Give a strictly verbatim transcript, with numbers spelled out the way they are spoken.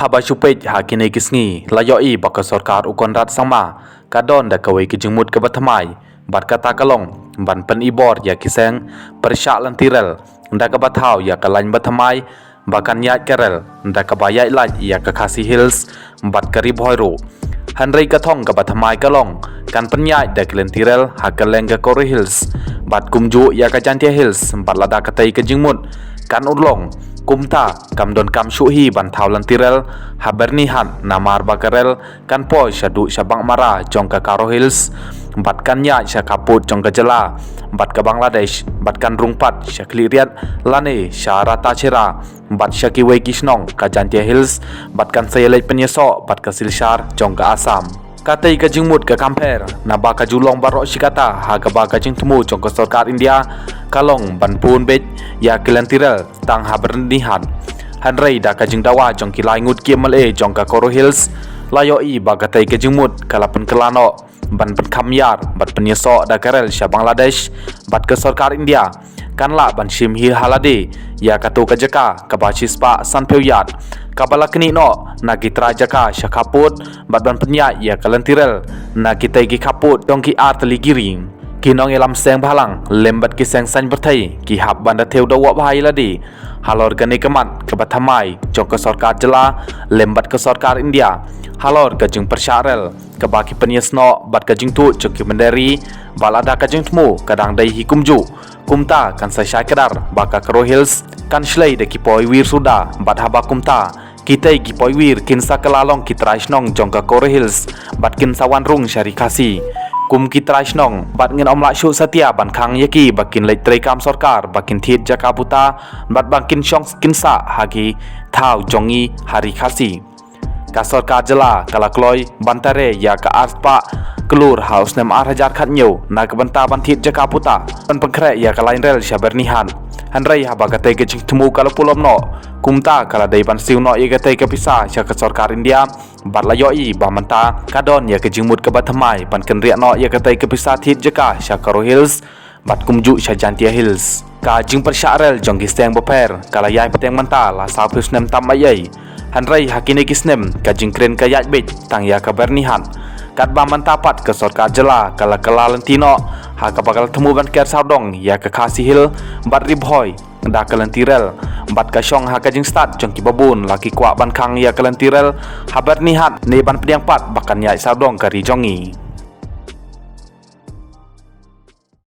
Ba shu peit ha kine ki sngi la ïohi ba ka sorkar u Conrad Sangma ka don da kawei ka jingmut kaba thymmai, bad kata ka long ban pynibor ïa ki seng pyrshah lynti rel da kaba thaw ïa ka lain ba thymmai ba kan ïaid ka rel da kaba ïaid lait ïa ka Khasi Hills bad ka Ri Bhoi ruh. Hynrei ka thong kaba thymmai ka long kan pynïaid da ki lynti rel ha kylleng ka Garo Hills bad kumjuh ïa ka Jaintia Hills, bad lada katei ka jingmut kan urlong, kumta kam donkam shuh hi ban thaw lynti rel ha Byrnihat, namar ba ka rel kan poi shaduh sha Baghmara jong ka Garo Hills bad kan ïaid sha khappud jong ka jylla bad ka Bangladesh, bad kan rung pat sha Khliehriat lane sha Ratacherra bad sha kiwei ki shnong ka Jaintia Hills, bad kan sa ïaleit pynïasoh bad ka Silchar jong ka Assam. Katei ka jingmut ka kam pher naba ka ju long baroh shi katta ha kaba ka jingthmu jong ka sorkar India ka long ban pun beit ïa ki lynti rel tang ha Byrnihat. Hynrei da ka jingdawa jong ki lai ngut ki M L A jong ka Garo Hills, la ïohi ba katei ka jingmut ka la pynkylla noh ban pynkham ïar bad pynïasoh da ka rel sha Bangladesh, bad ka sorkar India kan lah ban shim hi ha lade ïa kato ka jaka kaba shispah sanphew yard kaba la knieh noh na ki trai jaka sha khappud, bad ban pynïaid ïa ka lynti rel na kitei ki khappud jong ki artylli ki ri. Ki nongïalam seng bhalang lem bad ki seng saiñ pyrthei ki hap ban da thew da wad bha ïa lade halor kane ka mat kaba thymmai jong ka sorkar jylla lem bad ka sorkar India halor ka jingpyrshah rel kaba ki pynïasnoh bad ka jingtuid jong ki mynder ri, ba lada ka jingthmu ka dang dei hi kumjuh, kumta kan sa shai kdar ba ka Garo Hills kan shlei da ki poiwir suda, bad haba kumta kitei ki poiwir kin sa kylla long ki trai shnong jong ka Garo Hills bad kin sa wan rung sha Ri Khasi kum ki trai shnong, bad ngin ym lah shuh satia ban khang ïa ki ba kin leit treikam sorkar ba kin thied jaka puta bad ba kin shong kin sah ha ki thaw jong ngi ha Ri Khasi. Ka sorkar jylla ka la kloi ban tare ïa ka arspah klur ha u snem ar hajar khathynñiew na ka bynta ban thied jaka puta ban pynkhreh ïa ka lain rel sha Byrnihat. Hynrei haba katei ka jingthmu ka la pulom noh, kumta ka la dei ban siew noh ïa katei ka pisa sha ka sorkar India, bad la ïohi ba mynta ka don ïa ka jingmut kaba thymmai ban kynriah noh ïa katei ka pisa thied jaka sha Garo Hills bad kumjuh sha Jaintia Hills. Ka jingpyrshah rel jong ki seng bapher ka la ïai bteng mynta la sawphew snem tam eiei. Hynrei ha kine ki snem ka jingkren ka ïaid beit tang ïa ka Byrnihat, katba mynta pat ka sorkar jylla ka la kylla lynti noh ha kaba ka la thmu ban ker sawdong ïa ka Khasi Hills bad Ri Bhoi da ka lynti rel, bad ka shong ha ka jingstad jong kiba bun la ki kwah ban khang ïa ka lynti rel ha Byrnihat ne ban pdiang pat ba kan ïaid sawdong ka ri jong ngi.